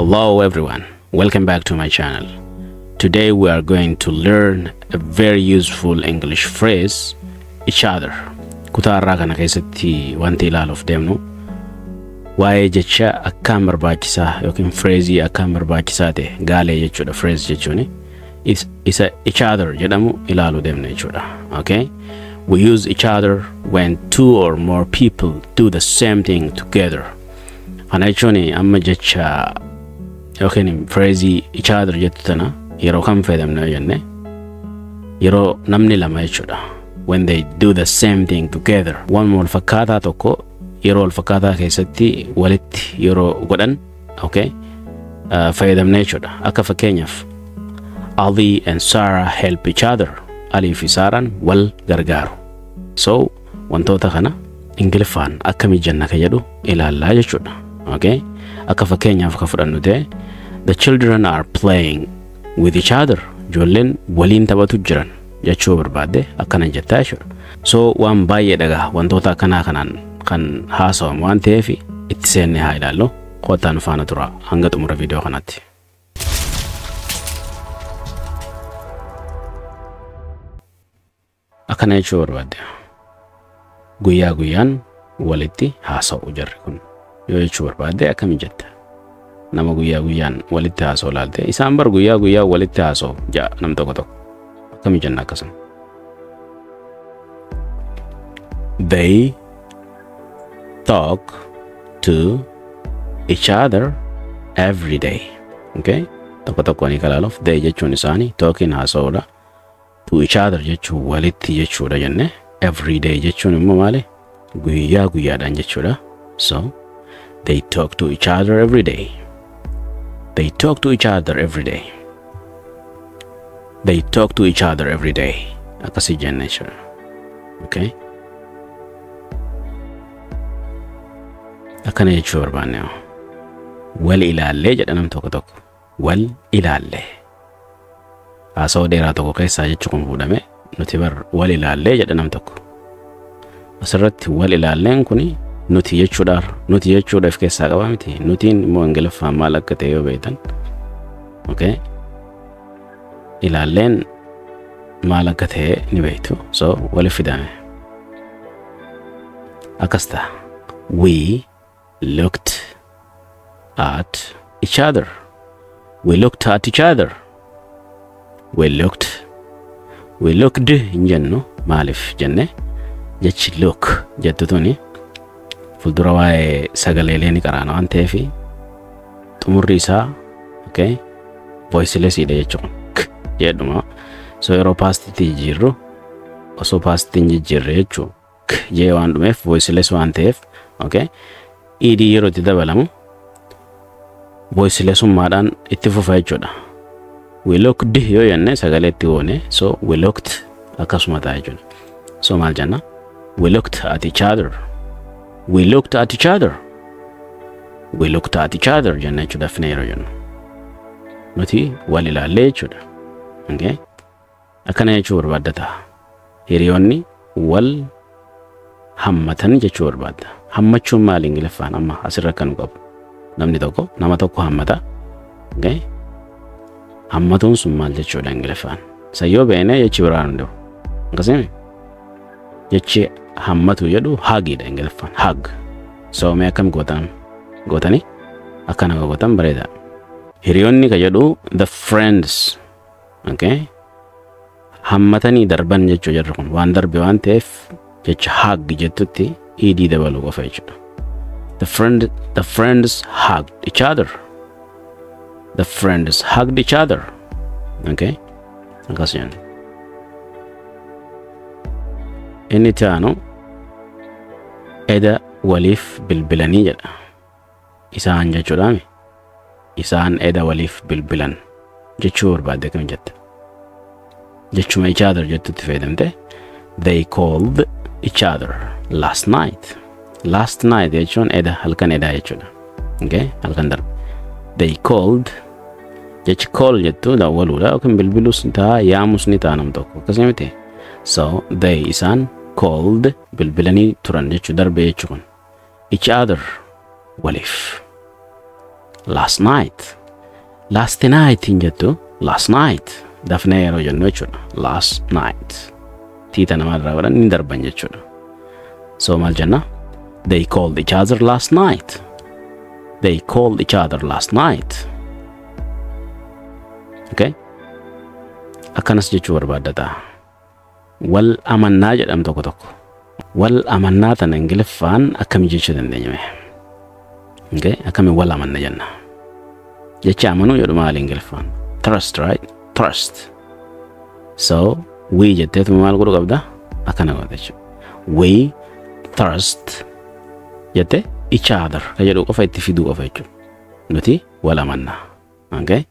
Hello everyone, welcome back to my channel. Today we are going to learn a very useful English phrase, each other. Kutaa irraa kana keessatti wanti ilaaluuf deemnu waa'ee jecha akkaan barbaachisaa yookiin phrase akkaan barbaachisaa ta'e gaalee jechuudha. Phrase jechuun isa each other jedhamu ilaaluu deemna jechuudha. Okay? We use each other when two or more people do the same thing together. Kana jechuun amma jecha yookiin phrase each other jettu tana yeroo kam fayyadamna yoo jenne yeroo namni lama jechuudha. When they do the same thing together. Waan wal fakkaataa tokko yeroo wal fakkaataa keessatti walitti yeroo godhan, okay, fayyadamna jechuudha. Akka fakkeenyaaf Ali and Sarah help each other. Ali fi Saraan wal gargaaru. So wantoota kana Ingiliffaan akkamii jenna ka jedhu ilaallaa jechuudha. Okay? Akka fakkeenyaaf ka fudhannu ta'e the children are playing with each other. Ijoolleen waliin taphatu jiran jechuu barbaadde akkana jettaa jechuudha. So waan baay'ee dhagaa wantoota akkanaa kanaan kan haasawamu waan ta'eef itti seennee haa ilaallu. Kottaa nu faana tura hanga xumura viidiyoo kanaatti. Akkana jechuu barbaadde guyyaa guyyaan walitti haasa'u jarri kun yoo jechuu barbaadde akkamii jetta? Nama guyyaa guyyaan walitti haasa'u laalte isaan bar guyyaa guyyaa walitti haasa'u ja'a nam tokko tokko akkamii jenna akkasuma. They talk to each other every day. Okay? Tokko tokko ni kalaaluuf they jechuun isaanii talking haasa'uudha. To each other jechuun walitti jechuudha jenne. Every day jechuun immoo maali? Guyyaa guyyaadhaan jechuudha. So they talk to each other every day. They talk to each other every day. They talk to each other every day. Akkasii jenne jechuudha. Okay? Akkana jechuu barbaanne wal ilaallee jedha nam tokko tokko. Wal ilaallee. Haasawaa dheeraa tokko keessaa jechi kun fuudhame nuti bar wal ilaallee jedha nam tokko. Asirratti wal ilaalleen kuni nuti jechuudhaaf nuti jechuudhaaf keessaa qaba miti. Nutiin immoo Ingiliffaan maal akka ta'e yoo beektan. Okay? Ilaalleen maal akka ta'e ni beektu. So waliif fidame. Akkas ta'a. We looked at each other. We looked at each other. We looked. We looked hin jennu maaliif jenne jechi look jettu tuni fuuldura waa'ee sagaleelee ni qaraana waan ta'eef xumurri isaa okay voiceless dha jechuun k jedhuma. So yeroo pastitti jijjiirru osoo pastitti hin jijjiirre jechuu k jee waan dhumeef voiceless waan ta'eef okay ed yeroo itti dabalamu voicelessummaadhaan itti fufa jechuudha. We looked yoo jenne sagalee itti goone so we looked akkasuma ta'a jechuudha. So maal jenna? We looked at each other. We looked at each other. We looked at each other jenna jechuudha fina yeroo jennu. Nuti wal ilaallee jechuudha. Okay? Akkana jechuu barbaadda ta'a. Hiriyoonni wal hammatan jechuu barbaadda. Hammachuun maali Ingiliffaan amma asirra kan qabu? Namni tokko nama tokko hammata. Okay? Hammatuun sun maal jechuudha Ingiliffaan? Sayyoo beene jechi biraan hin jiru. Akkasimi? Jechi hammatu jedhu hagiidha Ingiliffaan. Hug. So mee akkam gootan? Gootanii? Akkana gootan bareeda. Hiriyoonni ka jedhu the friends. Okay? Hammatanii darban jechuu jarri kun waan darbe waan ta'eef jecha hug jettutti ed dabaluu qofa jechuudha. The friends hugged each other. The friends hugged each other. Okay? Akkas jenna. Inni itti aanu eda waliif bilbilanii jedha. Isaan jechuudhaami. Isaan eda waliif bilbilan jechuu barbaadde kam jette? Jechuma each other jettutti fayyadamte. They called each other last night. Last night jechuun eda halkan edaa jechuudha. Okay? Halkan darbe. They called jechi call jettu dawwaluudha yookiin bilbiluus ni ta'a yaamus ni ta'a nam tokko akkasii miti. So they isaan called bilbilanii turan jechuu darbe jechuu kun. Each other waliif. Last night. Last night hin jettu, last night. Dafnee yeroo jennu jechuudha. Last night. Tiita namarraa godhan ni darban jechuudha. So maal jenna? They called each other last night. They called each other last night. Okay? Akkanas jechuu barbaadda. Wal amannaa jedhamu tokko tokko. Wal amannaa tana Ingiliffaan akkami jechuu dandeenya mee? Okay? Akkami wal amanna jenna? Jecha amanuu jedhu maali Ingiliffaan? Trust, right? Trust. So, we jetteetuma maal godhuu qabda? Akkana goota jechuudha. We trust jette each other ka jedhu qofa itti fiduu qofa jechuudha. Nuti wal amannaa. Okay?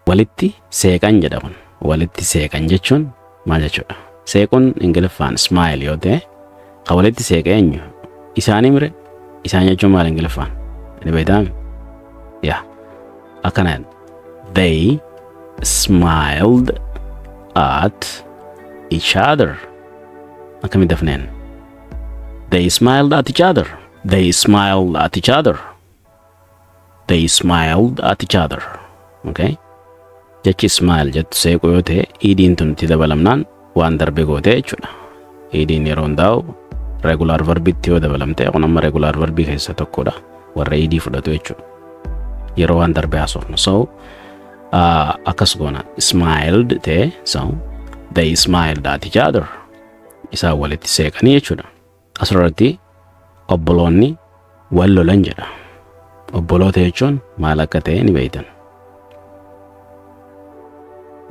Walitti seeqan jedha kun. Walitti seeqan jechuun maal jechuudha? Seequun Ingiliffaan smile yoo ta'e, ka walitti seeqe eenyu? Isaanii mire? Isaan jechuun maal Ingiliffaan? Ni beektaami? Yaa. Akkana jedha. They smiled at each other. Akkamitti dafneen? They smiled at each other. They smiled at each other. They smiled at each other. Okay? Jechi smile jettu seequu yoo ta'e, idiin tun itti dabalamnaan waan darbe goote jechuudha. Idiin yeroo hundaa'u regular verbitti yoo dabalamte, kun amma regular verbii keessa tokkodha. Warra idii fudhatu jechuudha. Yeroo waan darbe haasofnu. So, akkas goona. Smiled ta'e, so they smiled at each other. Isaan walitti seeqanii jechuudha. Asirratti obboloonni wal lolan jedha. Obboloota jechuun maal akka ta'e ni beektan.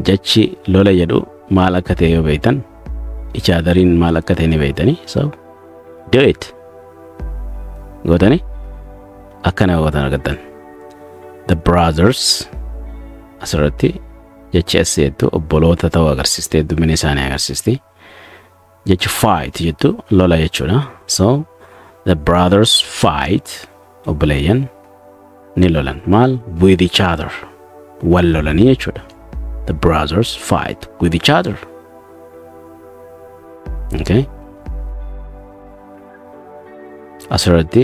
Jechi lola jedhu maal akka ta'e yoo beektan, each otheriin maal akka ta'e ni beektanii. So, do it. Gootanii akkana gootan argattan. The brothers asirratti jechi as jettu obboloota ta'uu agarsiisti, heddumina isaanii agarsiisti. Jechi fight jettu lola jechuudha. So, the brothers fight, obboleeyyan ni lolan. Maal? With each other. Wal lolanii jechuudha. The brothers fight with each other. Okay? Asirratti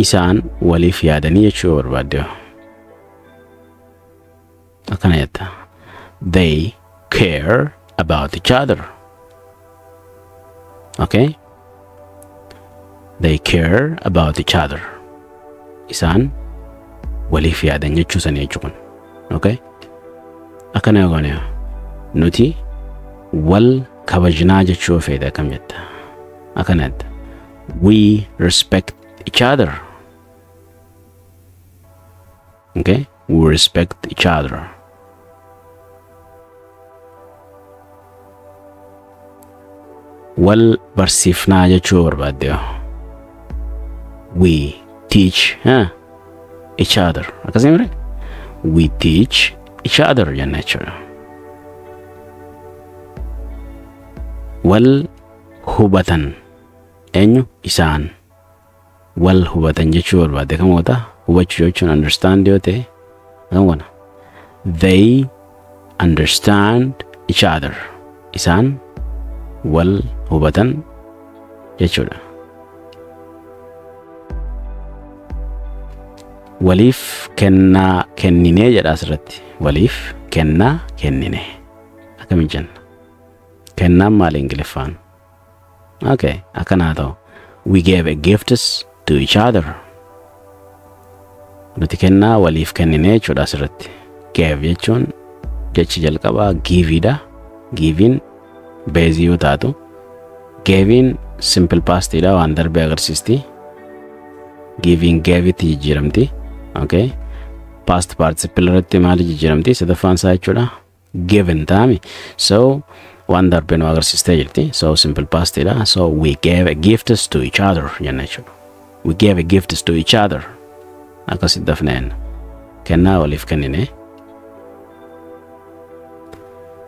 isaan waliif yaadanii jechuu barbaadde. Akkana jetta. They care about each other. Okay? They care about each other. Isaan waliif yaadan jechuu sanii jechuu kun. Okay? Akkana goone nuti wal kabajnaa jechuu feete akkam jetta? Akkana jetta. We respect each other. Okay? We respect each other. Wal barsiifnaa jechuu barbaadde. We teach each other. Akkasii mire? We teach each other jenna jechuudha. Wal hubatan eenyu? Isaan. Wal hubatan jechuu barbaadde kam goota? Hubachuu jechuun understand yoo ta'e kam goona? They understand each other. Isaan wal hubatan jechuudha. Waliif kennaa kenninee jedha asirratti. Waliif kennaa kennine. Akkamiin jenna? Kennaan maali Ingiliffaan? Okay, akkana haa ta'u. We gave a gifts to each other. Nuti kennaa waliif kenninee jechuudha asirratti. Gave jechuun jechi jalqabaa giveidha. Givein beezii yoo taatu, gavein simple pastidha, waan darbe agarsiisti. Giving gave'itti jijjiiramti. Okay? Past participle irratti maali jijjiiramti? Sadaffaan isaa jechuudha. Given taami. So, waan darbe nu agarsiistee jirti. So, simple pastidha. So, we gave a gifts to each other jenna jechuudha. We gave a gifts to each other. Akkasitti dafneen kennaa waliif kennine.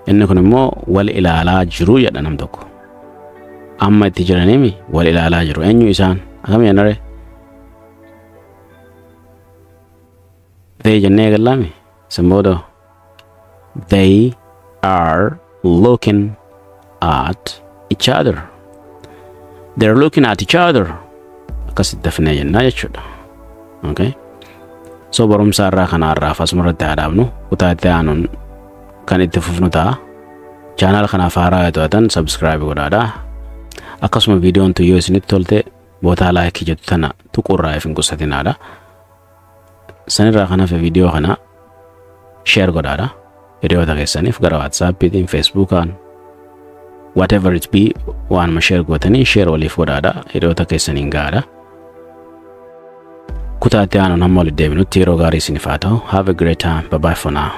Inni kun immoo wal ilaalaa jiru jedha nam tokko. Amma itti jiraniimi wal ilaalaa jiru. Eenyu isaan? Akkam jennare? They jennee eegallaami? Isin booda they are looking at each other. They're looking at each other. Akkasitti dafnee jennaa jechuudha. Okay? So barumsa irraa kana irraaf asumarratti haa dhaabnu. Kutaa itti aanuun kan itti fufnu ta'a. Channel kanaaf haaraa yoo taatan subscribe godhaadha. Akkasuma viidiyoon tun yoo isinitti tolte bootaa like jettu tana tuqurraa if hin qusatinaadha. Sanirraa kan hafe viidiyoo kana share godhaadha. Hiriyoota keessaniif gara WhatsAppiitiin, Facebookaan, whatever it be, waanuma share gootanii share waliif godhaadha. Hiriyoota keessaniin gahaadha. Kutaa itti aanuun hamma walitti deebinutti yeroo gaarii isiniif haa ta'u. Have a great time. Bye bye for now.